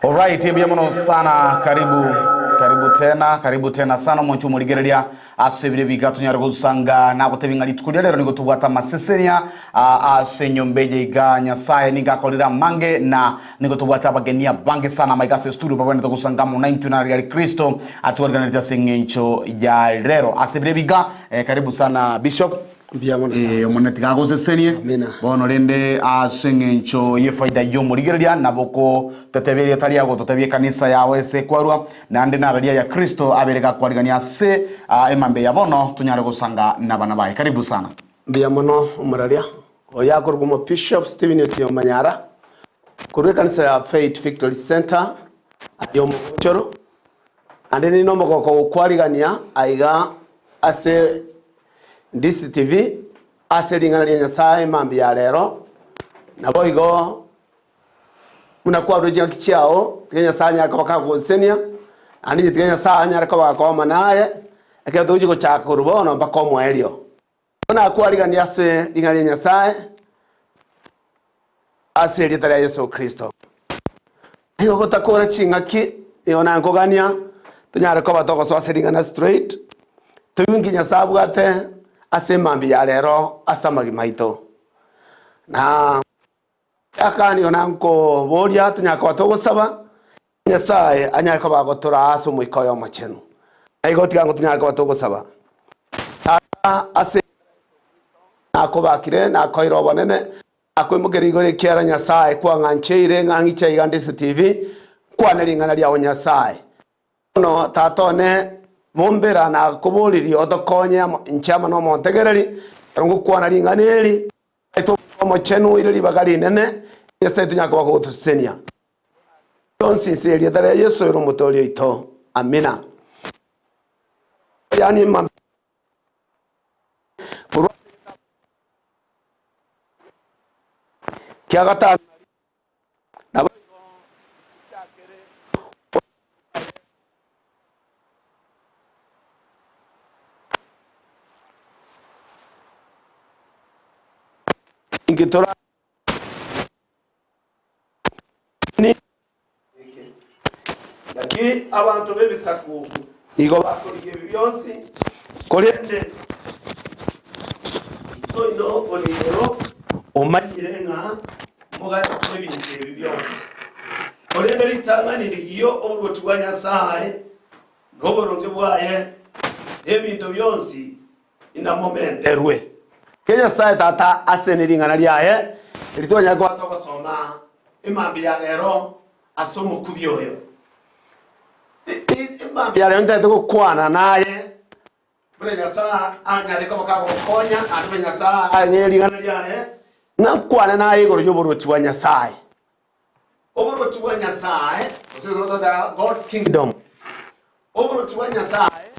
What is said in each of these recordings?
Alright, mbuya mono sana karibu karibu tena karibu tena sana omonche omorigereria ase ebire biga tonyare gosanga nagotebi ng'a rituko ria rero nigo tobwate amasesenia ah, ase enyomba eye iga nyasaye nigo akorire amange na nigo tobwate abageni abange sana amaiga ase studio babwenerete gosanga amo naintwe nariari kristo atwariganerete ase eng'encho ya rero ase ebire biga eh, karibu sana bishop Mbuya mono sana. Eh, Omonene tiga agosesenie. Amina. Bono rende ase eng'encho y'efaida y'omorigereria nabo okototeberia etari agototebia ekanisa yao ase ekwarwa, naende nararia ya Kristo abere gakwarigania ase ah, emambia ya bono tonyare gosanga nabana baye. Karibu sana. Mbuya mono omoraria oyo akorokwa omo Bishop Stephen Osinyo Manyara korwa ekanisa ya Faith Victory Center aria omogochoro naende ninde omogoko gokwarigania aiga ase DCTV ase ring'ana ria Nyasae mambia ya rero, naboigo buna kwarure chingaki chiao, tiga Nyasae anyare koba kagogosesenia, naende inche tiga Nyasae anyare koba gakooma naye, ekero togochia gochaka korwa bono mpaka omoerio. Buna nakwarigania ase ring'ana ria Nyasae, ase erieta ria Yeso Kristo. Nigo gotakora ching'aki, nigo nankogania, tonyare koba togosoa ase ring'ana straight, toigwe nki Nyasae abwate ase emambia ya rero ase amagima aito. Na aka nigo nankoboria tonyare koba togosaba, Nyasae anyare koba agotoraa ase Omoika oye Omochenu. Na igo tiga ngo tonyare koba togosaba. Tata, ase nakobakire, nakoeire obonene, Nakoimokeria igoro ekiagera Nyasae kwang'ancheire ng'a ng'iche aiga nde ase TV, nkwane ring'ana riao Nyasae. Bono Tata one, bombera nakoboririe otokonye amo inche amo nomontegereri, ekero ngokwana ring'ana eri, aete Omoika Omochenu oire ribaga rinene, Nyasae tonyare koba kogotosesenia. Yonsi inse y'erieta ria Yeso ere Omotoori oito. Amina. Yaani Korwa ase egetabu kia gatano na rimo, naboigo nchakere oboronge bwaye. Inki tora Naki abanto b'ebisaku nigo bakorigia ebi bionsi, korende Iso oino ore igoro omanyire ng'a moganetie ebinto ebi bionsi. Korende ritang'ani rigiya oboruoti bwa Nyasae na oboronge bwaye, na ebinto bionsi inamomenterwe. Ke Nyasae Tata ase ne ring'ana riaye, eri twanyare koba togosoma emambia ya rero ase omokubio oyo. Emambia ya rero ntagete gokwana naye buna Nyasae anyare koba kagokonya naende buna Nyasae ang'e ring'ana riaye, ng'a nkwane naye igoro y'oboruoti bwa Nyasae. Oboruoti bwa Nyasae, gose God's kingdom. Oboruoti bwa Nyasae.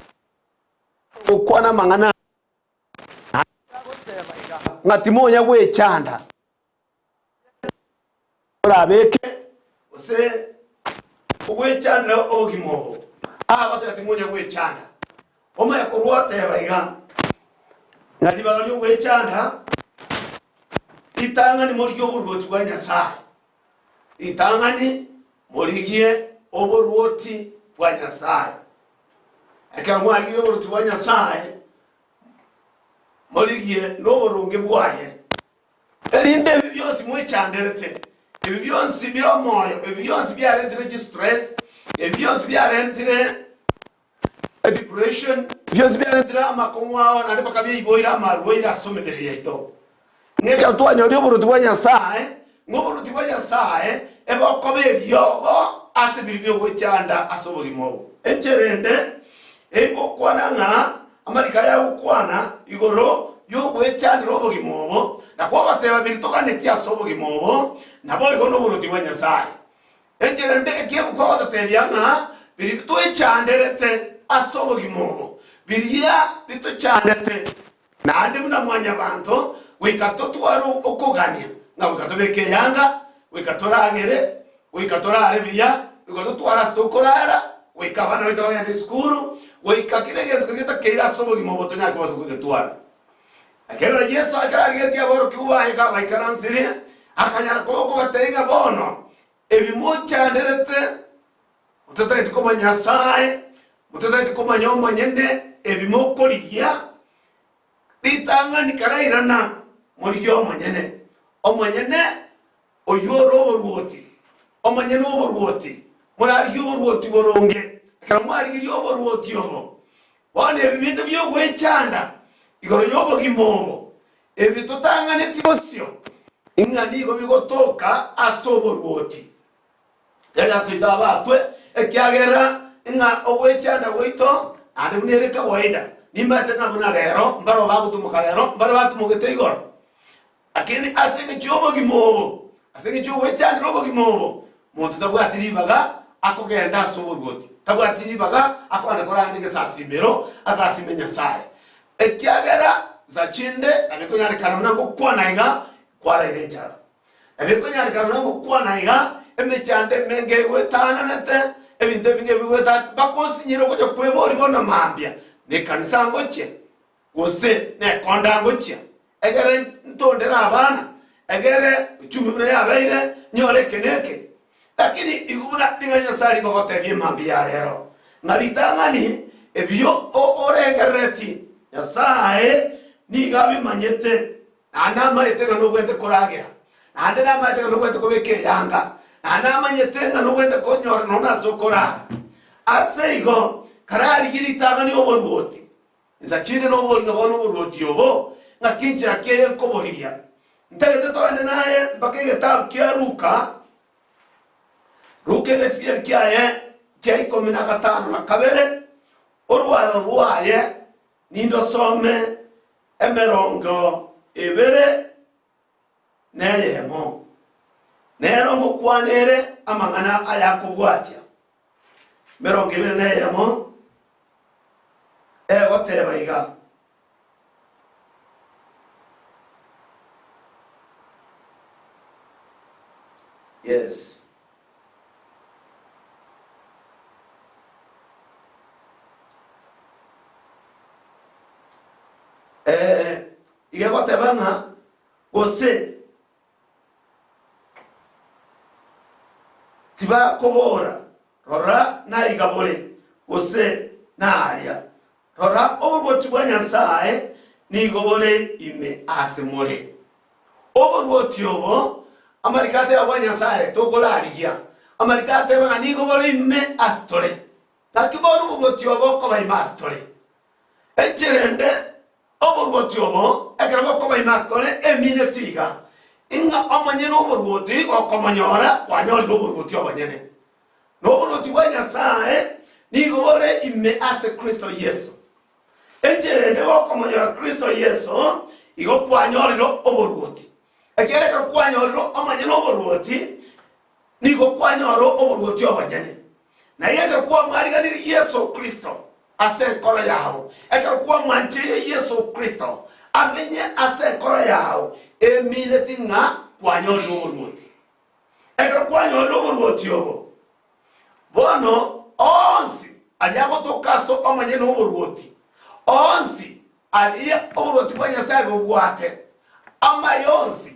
Gokwana amang'ana aya, naende agoteba iga, ng'a timonya gwechanda orabeke gose ogwechandera obogima obo. Agoteba timonya gwechanda. Omanye korwa oteba iga, ng'a ribaga ri'ogwechanda ritang'ani morigie oboruoti bwa Nyasae, ritang'ani morigie oboruoti bwa Nyasae. Ekero mwarigirie oboruoti bwa Nyasae, morigie noboronge bwaye, erinde ebi bionsi mwechanderete, ebi bionsi bire omoyo, ebi bionsi biarentire chistress, ebi bionsi biarentire edepression, bionsi biarentire amakong'u ao naende mpaka biaiboire amarwaire ase emebere yaito. Ng'a ekero twanyorire oboruoti bwa Nyasae, ng'a oboruoti bwa Nyasae ebokoba eriogo ase ebibe bi'ogwechanda ase obogima obo. Enchera ende egokwana ng'a amariko aya agokwana igoro y'ogwechandera obogima obo, na kwagoteba biria toganetie ase obogima obo, naboigo noboruoti bwa Nyasae. Enchera ende ekiegwa kwagototebia ng'a biria twechanderete ase obogima obo, biria bitochandete, Naende buna mwanyabanto, goika totware okogania, ng'a goika tobeke eyanga, goika toragere, goika torare buya, goika totware ase tokorara, goika abana baito bagende esukuru, goika kera egento keria getakeire ase obogima obo tonyare koba tokogetwara. Ekero Yeso ekero arigetie aborokigwa baye kabaikaransirie, akanyara koba okobatebia ng'a bono. Ebi mochanderete, motatageti komanya Nyasae, motatageti komanya omonyene, ebi mokorigia, ritang'ani karairana, morigie omonyene. Omonyene oyio ore oboruoti, omonyene oboruoti, morarigie oboruoti boronge. Ekero mwarigirie oboruoti obo, bono ebi binde bi'ogwechanda igoro y'obogima obo, Ebi totang'aneti bosio, ng'a nigo bigotoka ase oboruoti. Yaya toito abakwe, ekiagera ng'a ogwechanda gwaito naende buna ere kawaida. Nimanyete ng'a buna rero mbareo bagotumoka rero, mbare batumogete igoro. Lakini ase engencho y'obogima obo, ase engencho y'ogwechandera obogima obo, monto tabwati ribaga akogenda ase oboruoti, tabwati ribaga akogenda koranda egesasimero asasime Nyasae. Ekiagera nsa chinde nabo ekonyarekana buna ngokwana iga, kwaraire enchara. Nabo ekonyarekana buna ngokwana iga, emechando emenge egoetananete, ebinto ebinge bigoetana, mpaka osinyire ogocha kweboria bono mambia, nekanisa ngochia, gose nekonda ngochia, egere ntondere abana, egere uchumi buna yabeire, nyore eke na eke. Lakini igo buna ring'ana ria Nyasae rigogotebia emambia ya rero, ng'a ritang'ani ebio orengerereti, Nyasae nigo abimanyete, naende namanyete ng'a nobwenerete koragera, naende namanyete ng'a nobwenerete kobeka eyanga, naende namanyete ng'a nobwenerete konyora nonya ase okorara. Ase igo, kararigie ritang'ani oboruoti, Insa chinde nobori ng'a bono oboruoti obo, ng'aki enchera ki eye nkoborigia? Ntagete togende naye mpaka egetabu kia Luka, Luka egesieri kiaye kia ikomi na gatano na kabere, orwaro rwaye nindosome emerongo ebere neyemo. Nero ngokwana ere amang'ana ayakobwatia. Emerongo ebere neyemo egoteba iga. Yes. Eh, iga egoteba ng'a gose Tibakobora, Rora naiga bore, gose naaria. Rora, oboruoti bwa Nyasae nigo bore ime ase more. Oboruoti obo, amariko ateba bwa Nyasae tokorarigia, amariko ateba ng'a nigo bore ime ase tore. Naki bono oboruoti obo bokoba ime ase tore? Enchera ende Oboruoti obo, ekero bokoba ime ase tore, emineti iga, ng'a omonyene oboruoti gokomonyora kwanyorire oboruoti obonyene. Na oboruoti bwa Nyasae nigo bore ime ase Kristo Yeso. Enchera ende gokomonyora Kristo Yeso, igo kwanyorire oboruoti. Ekiagera ekero kwanyorire omonyene oboruoti, Nigo kwanyora oboruoti obonyene. Na ekero kwamwariganirie Yeso Kristo ase enkoro yao, ekero kwamwancheire Yeso Kristo amenye ase enkoro yao, emineti ng'a kwanyorire oboruoti. Ekero kwanyorire oboruoti obo, bono onsi aria agotoka ase omonyene oboruoti, onsi aria oboruoti bwa Nyasae bobwate, Amaya onsi,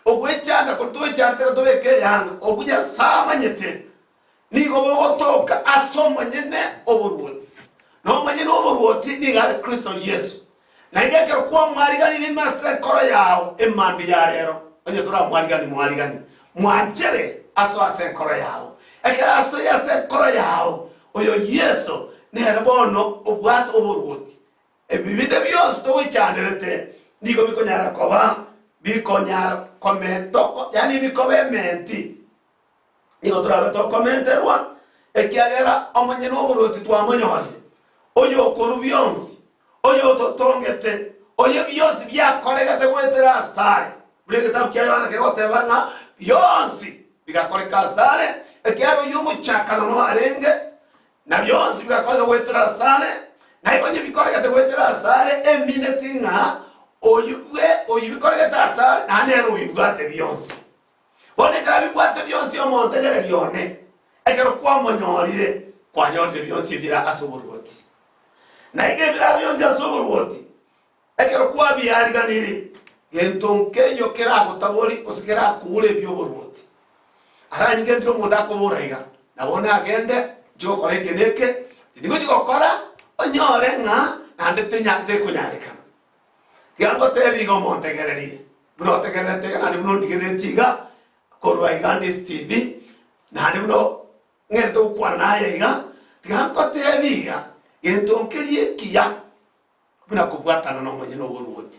ogwechanda koria twechandete iga tobeke eyanga, okwo Nyasae amanyete, nigo bogotoka ase omonyene oboruoti. Na omonyene oboruoti nigo are Kristo Yeso. Na iga ekero kwamwariganirie ime ase enkoro yao emambia ya rero, onye toramwarigani mwarigani, mwanchere asoe ase enkoro yao. Ekero asoire ase enkoro yao, oyo Yeso nere bono obwate oboruoti. Ebi binde bionsi togwechanderete nigo bikonyara koba bikonyara komentoko, yaani bikoba ementi. Nigo torabe tokomenterwa, ekiagera omonyene oboruoti twamonyorire, oyokorwa bionsi, oyototongete, oyo bionsi biakoregete goetera asare. Buna egetabu kia Yohana kegoteba ng'a bionsi bigakoreka asare, ekiagera oyio omochakano noarenge, Na bionsi bigakoreka goetera asare, na igo onye bikoregete goetera asare, emineti ng'a oyio bwe oyio bikoregete asare, naende nere obibwate bionsi. Bono ekero abibwate bionsi omontegereri one, ekero kwamonyorire, kwanyorire bionsi ebire ase oboruoti. Na igo ebire bionsi ase oboruoti, ekero kwabiariganirie, gento nkeiyo keragotabori gose kerakoure ebi'oboruoti. Aranyige ndire omonto akobora iga, na bono agende, nchie gokora eke na eke, tindi gochia gokora, onyore ng'a naende tenya tekonyarekana. Tiga ngotebi iga omontegererie, buna otegererete iga naende buna ondigereretie iga, korwa iga Ndisi TV, naende buna ng'erete gokwana naye iga, tiga ngotebi iga, gento nkeria ekiya buna kobwatana nomonyene oborwoti.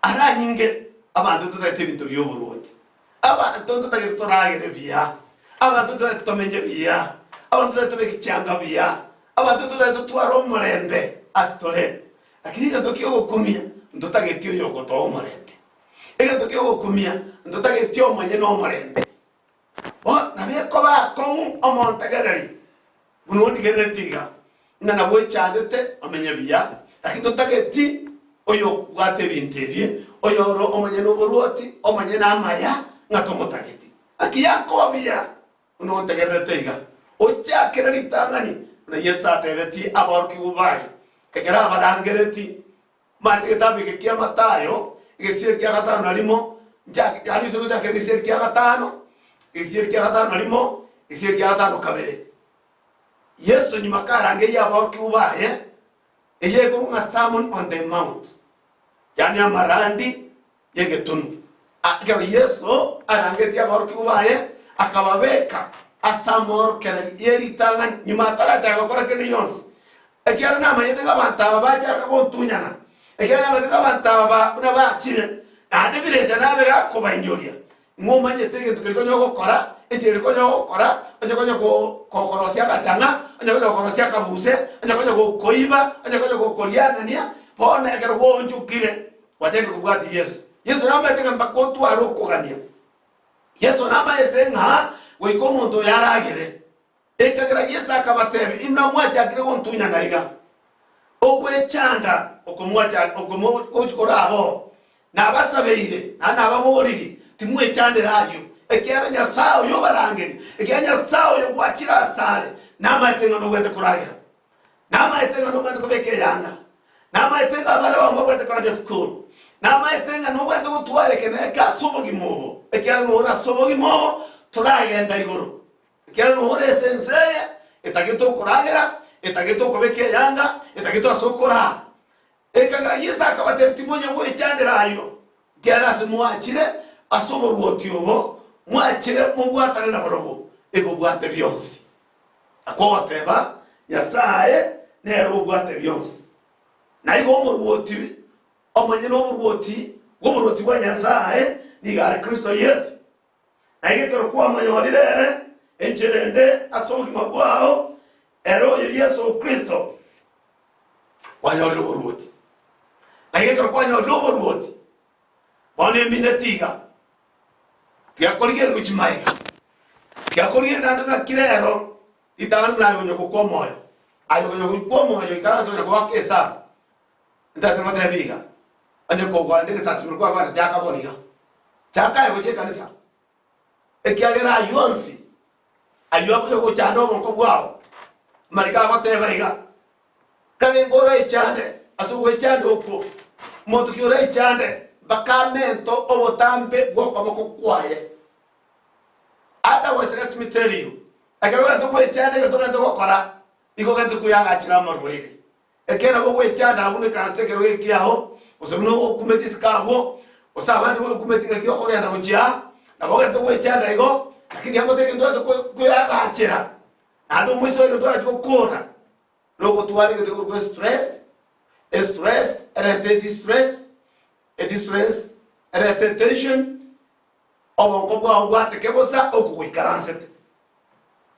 Aranyinge abanto ntotagete ebinto bi'oborwoti, abanto ntotagete toragere buya, abanto ntotagete tomenye buya, abanto ntotagete tobeke chianga buya, abanto ntotagete totware omorembe ase tore. Lakini egento ki'ogokumia ntotageti oyogotoa omorembe. Egento ki'ogokumia ntotageti omonyene omorembe. Bono nabo ekoba akong'u omontegereri buna ondigerereti iga, ng'a nabwo oichandete omenye buya, lakini totageti oyobwate ebinto ebi, oyore omonyene oborwoti, omonyene amaya, ng'a tomotageti. Naki yakoba buya buna ontegererete iga, ochakere ritang'ani buna Yeso atebetie aborokigwa baye, ekero abarangereti, Manya egetabu eke kia Matayo, egesieri kia gatano na rimo, nchake yaani ase gochakera egesieri kia gatano, egesieri kia gatano na rimo, egesieri kia gatano kabere. Yeso nyuma karangeirie aborokigwa baye, eye ekorwa ng'a Sermon on the Mount, yaani amarandi y'egetunu. Ekero Yeso arangetie aborokigwa baye, akababeka ase amorokererio ye ritang'ani nyuma atarachaka gokora kende gionsi. Ekiagera namanyete ng'a abanto aba bachaka gontunyana, ekiagera namanyete ng'a abanto aba buna bachire, naende birecha nabe gakobainyoria. Ng'a omanyete egento keria konya ogokora, enchera eria konya ogokora, onye konya kokorosia agachang'a, onye konya kokorosia akabuse, onye konya gokoiba, onye konya gokorianania, bono ekero gwaonchokire, Gwachakire kobwatia Yeso. Yeso namaete ng'a mpaka otware okogania. Yeso namaete ng'a goika omonto oyo aragere. Ekagera Yeso akabatebia, Inwe mwachakire gontunyana iga, ogwechanda oko mwacha oko mogochia koraba oo, nabasabeire, naende nababoririe, timwechandera ayio, ekiagera Nyasae oyo obarangeria, ekiagera Nyasae oyo gwachire asare, namaete ng'a nobwate koragera. Namaete ng'a nobwate kobeka eyanga, namaete ng'a abana bao mbabwate kogenda esukuru, namaete ng'a nobwate gotwara eke na eke ase obogima obo, ekiagera nore ase obogima obo toragenda igoro, ekiagera nore ase ense eye etagete okoragera, etagete okobeka eyanga, etagete ase okorara. Ekagera Yeso akabatebia, Timonya gwechandera ayio, ekiagera ase mwachire ase oborwoti obo, mwachire mobwatane nabarobwo, ebobwate bionsi. Nakwo ogoteba, Nyasae nere obwate bionsi. Na igo omorwoti omonyene oborwoti bw'oborwoti bwa Nyasae nigo are Kristo Yeso. Na igo ekero kwamonyorire ere, enchera ende ase obogima bwao, ere oyo Yeso Kristo, kwanyorire oborwoti. Na igo ekero kwanyorire oborwoti, bono emineti iga, Tiakorigereria gochia magega, tiakorigereria naende ng'aki rero ritang'ani buna aye onya gokwa omoyo. Aye okonya gokwa omoyo ikaranse onya goaka esabu, ntagete ngotebie iga, onye kogoenda egesasimero kwagwete chaka bono iga, chaka aye gochia ekanisa, ekiagera aywo onsi, aywo akonya gochanda obonko bwao, amariko agoteba iga, Karenge oraichande ase ogwechanda okwo, monto ki oraichande mpaka amento obotambe bw'okoboko kwaye? Otherwise let me tell you, ekero ogento gwechanda egento ogento gokora, nigo ogento koyagachera amarwaire. Ekero nabo ogwechanda abwo noikaranse ekerogo ekiao, gose buna ogokumeti isiko abwo, gose abande ogokumeti ng'aki okogenda gochia aa, nabo ogento gwechanda igo, lakini agote egento ogento koyagachera, naende omoiso egento orachie gokora, Nogotwara egento gekorokwa estress, estress erete edistress, edistress erete etension, obongo bwao bwateke bosa okogoikaransete.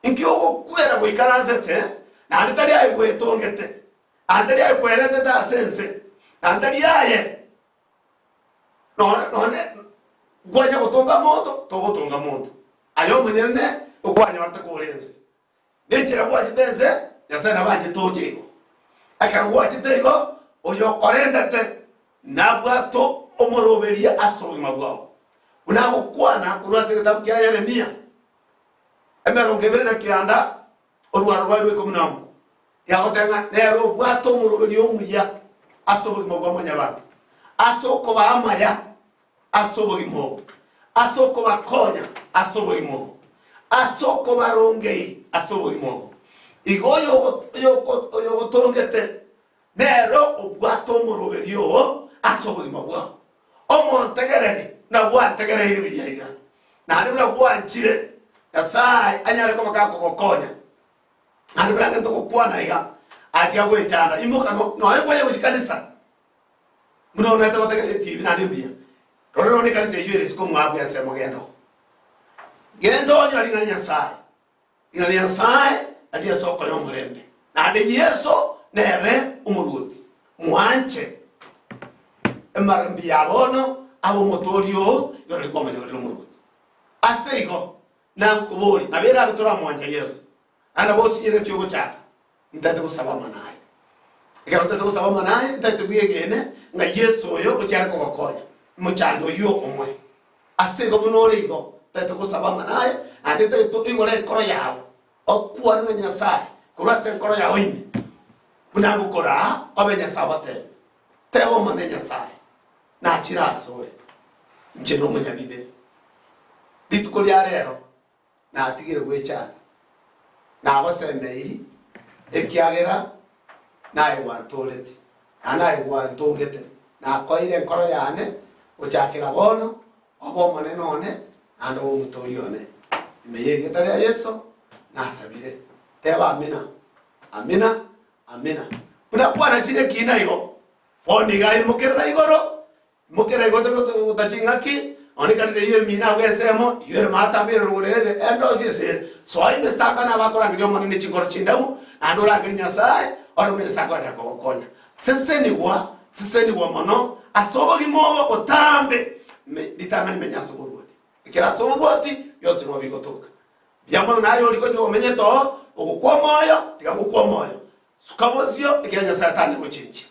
Inki ogokwera goikaransete naende tari aye gwetongete, naende tari aye kweretete ase ense, naende tari aye nonye nonye kwanya gotonga monto, togotonga monto. Aye omonyene okwanyorete kore ense. Nenchera gwachete ense, Nyasae nabo anchete oche igo. Ekero gwachete igo, oyokorentete nabwate omoroberio ase obogima bwao. Buna agokwana korwa ase egetabu kia Yeremia, emerongo ebere na kianda, orwaro rwaye rwa ikomi nomo, yagoteba ng'a nere obwate omoroberio omuya ase obogima bwa mwanyabanto, ase okobaa amaya ase obogima obo, ase okobakonya ase obogima obo. Ase okobarongei ase obogima obo. Igo oyogotongete nere obwate omoroberio oo ase obogima bwao. Omontegereri buna gwantegereire buya iga, naende buna gwanchire Nyasae anyare koba gakogokonya, naende buna ngento gokwana iga, aye tiga gwechanda, imoka nonya kwanya gochia kanisa, buna onaete gotegerera etibi naende mbuya, rora nonya ekanisa eyio ere isiko mwabu ensemo genda oo. Genda onyore ring'ana ria Nyasae, ring'ana ria Nyasae nario esoko y'omorembe, naende Yeso nere Omoruoti. Mwanche emarambi ya bono abe omotoori oo, igo nario kwamonyorire Omoruoti. Ase igo, nakoboria, nabo erabe toramwancha Yeso, naende nabo osinyereti ogochaka, Ntaete gosaba amang'ana aya. Ekero ntaete gosaba amang'ana aya, ntaete bwegene ng'a Yeso oyo gochia are kogokonya, omochando oyio omoe. Ase igo buna ore igo, ntaete gosaba amang'ana aya, naende ntaete oigore enkoro yao, okwane na Nyasae korwa ase enkoro yao ime, buna ngokoraa obe Nyasae ogotebia. Teba Omonene Nyasae, nachire asore, inche nomonyabibe. Rituko ria rero natigire gwechanda, nagosemeiri, ekiagera naye gwantooreti, na naye gwantongete, nakoeire enkoro yane gochakera bono, obe Omonene one, naende obe Omotooria one. Ime y'erieta ria Yeso nasabire. Teba amina, amina, amina. Buna kwanachire ekiina igo, bono iga aimokerera igoro, Mokera igo tari ching'aki, nonya ekanisa eyio emino agwo ensemo, eyio ere maate abwo ere rogoro ere ende onsi ase ere. Soa ime sanga nabakorangeria Omonene ne chinkoro chindabu, naende orangerie Nyasae, ore buna Nyasae akoenderera kogokonya. Sesenigwa, sesenigwa mono ase obogima obo botambe, me ritang'ani menya ase oborwoti. Ekero ase oborwoti, bionsi nigo bigotoka. Mbuya mono naye oria konya omenyete oo, ogokwa omoyo, tiga gokwa omoyo. Suka bosio, ekiagera Nyasae tanya gochenchia.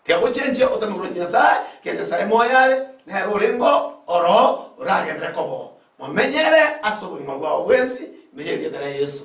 Tiga gochenchia otame korwa ase Nyasae, ekiagera Nyasae moyo are, nere orenge oro oragenderere koba oo. Momenyere ase obogima bwao bwensi ime y'erieta ria Yeso.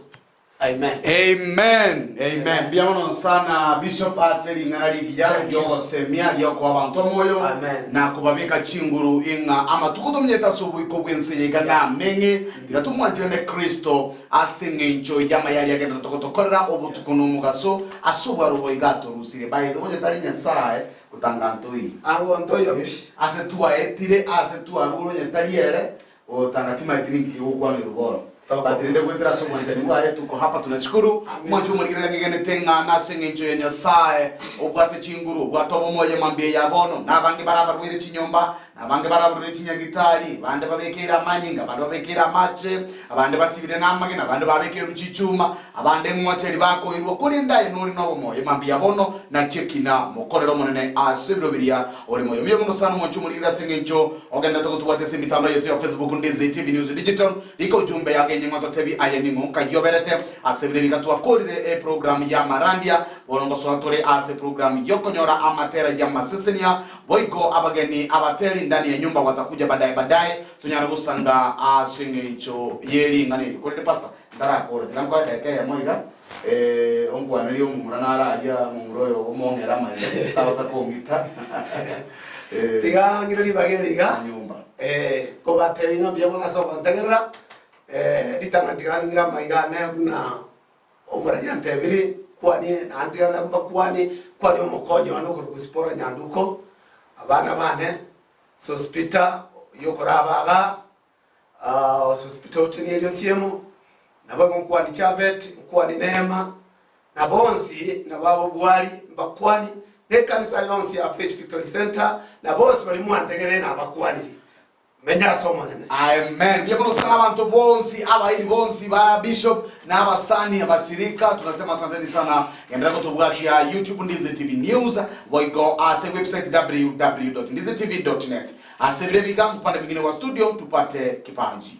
Amen. Amen amen mbuya mono sana bishop ase ring'ana rigiya Thank you. riogosemia riokoa abanto omoyo Amen. na kobabeka chinguru ing'a amatuko tomenyete ase oboiko bw'ense eye iga nameng'e tiga tomwancherane Kristo Ase engencho y'amaya aria agenderete gotokorera obotuko na omogaso, ase obwaro obo iga atorusirie. By the way, onye tari Nyasae, gotanga ntoiyo. Agwo ntoiyo pi. Ase twaetire, ase twarure, onye tari ere, gotanga timaeti ninki kegokwanerwa bono. But rende goetera ase obwanchani bwaye tuko hapa tunashukuru. Omwanchi bw'omorigereria ng'egenete ng'a nase engencho ya Nyasae obwate chinguru, obwate obomoyo mambia ya bono, na abange bare abarwaire chinyomba, Nabange baraburire chinyagitari, abande babekeire amanyinga, abande babekeire amache, abande basibire namagena, abande babekeirwe chichuma, abande eng'ocheri bakoirwa, korende aye nore nobomoyo mambia bono, nachie kina mokorere Omonene ase ebiro biria ore moyo. Mbuya mono sana omwanchi omorigeri ase engencho ogenderete gotobwatia ase emitandao yaito ya Facebook, Ndizi TV News Digital. Rika ujumbe yago enyeng'o ototebi aye ning'o nkai oberete ase ebiro ebi iga twakorire eprogram y'amarandia. Bono ngosoa tore ase eprogram yokonyora amatera y'amasesenia. Boigo abageni abateri ndani ya nyumba watakuja badaye badaye tonyare gosanga ase eng'encho ye ring'ana eri. Korende pastor ntarakora tiga nkoe edageka eyemo iga eh, onkwanerie omomura nare aria momura oyo omong'ere amaene tabasa kong'ita eh, Tiga ng'ire ribaga eri iga nyumba. eh, kobatebia ng'a mbuya mono ase ogontegerera eh, ritang'ani tiga ng'ire amaiga ane buna Omoreri antebirie, Kwanie, naende tiga nabe mbakwanie, kwanie omokonyi one okorokwa Sipora Nyanduko, abana bane, Sosipita oyio okoraba igaa, Sosipita Otinieli Osiemo, naboigo nkwanie Chavet, nkwanie Neema, na bonsi nabo ab'obwari mbakwanie, na ekanisa yonsi ya Faith Victory Centre, na bonsi baria mwantegereire nabakwanirie. Menye ase Omonene. Amen. Mbuya mono sana abanto bonsi, abairi bonsi ba Bishop na abasani abashirika, tunasema asanteni sana. Genderera gotobwatia YouTube Ndizi TV News, boigo ase website www.ndizitv.net. Ase bire biga mpande ming'ine wa studio tupate kipaji.